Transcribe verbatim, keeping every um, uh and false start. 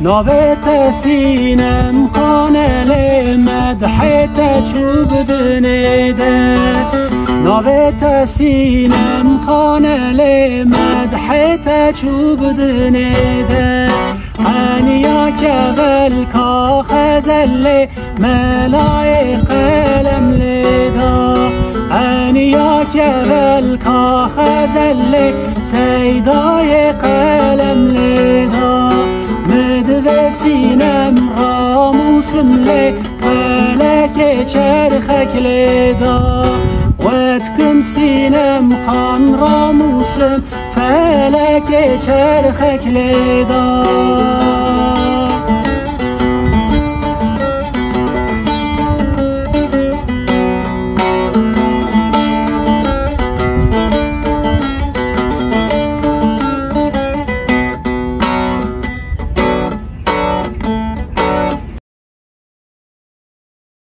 Navê te Sînem Xan e lê medhê te çû bi dinê de. Navê te Sînem Xan e lê medhê te çû bi dinê de. Heniya kevelka xezelê melayê qelem lê da. Heniya kevelka xezelê seydayê qelem lê da. Min divê Sînem ramûsim lê felekê çerxek lê da. Wetkim Sînem Xan ramûsim felekê çerxek lê da.